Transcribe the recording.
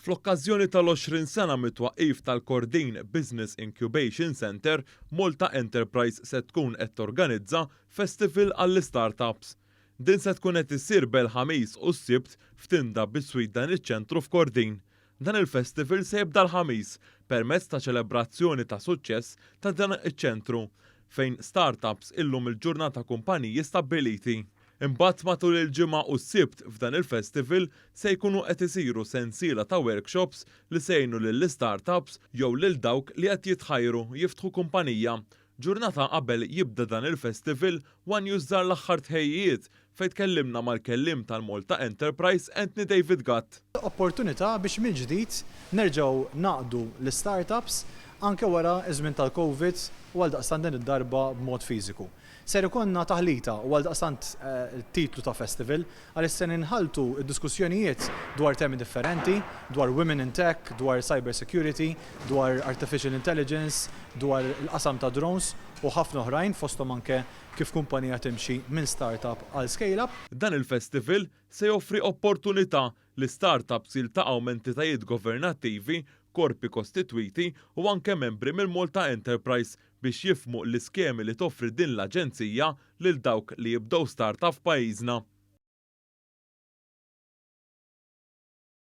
Fl-okkażjoni tal-20 sena mit-twaqqif tal-Kordin Business Incubation Centre, Malta Enterprise se tkun qed torganizza festival għall-istartups. Din se tkun qed issir bejn il-Ħamis u s-Sibt f'tinda biswit dan iċ-ċentru f'Kordin. Dan il-festival se jibda l-Ħamis permezz ta' ċelebrazzjoni ta' suċċess ta' dan iċ-ċentru fejn startups illum il-ġurnata kumpaniji stabbiliti. Imbagħad matul il-ġimgħa u s-Sibt f'dan il-festival se jkunu qed isiru sensiela ta' workshops li se jgħinu lill-startups jew lil dawk li qed jitħajru jiftħu kumpanija. Ġurnata qabel jibda dan il-festival, One News żar l-aħħar tħejjijiet fejn tkellimna mal-kelliem tal-Malta Enterprise, Anthony David Gatt. Opportunità biex mill-ġdid nerġgħu naqdu l-startups anke wara iż-żmien tal-Covid u għaldaqstant din id-darba b'mod fiżiku. Ser ikollna taħlita u għaldaqstant titlu ta' festival għaliex se ninħaltu d-diskussjonijiet dwar temi differenti, dwar women in tech, dwar cyber security, dwar artificial intelligence, dwar il-qasam ta' drones u ħafna oħrajn, fosthom anke kif kumpanija timxi minn startup għal scale-up. Dan il-festival se joffri opportunità li startups jiltaqgħu m'entitajiet governattivi, korpi kostitwiti u anke membri mill-Malta Enterprise biex jifhmu l-iskemi li toffri din l-aġenzija lil dawk li jibdew startup f'pajjiżna.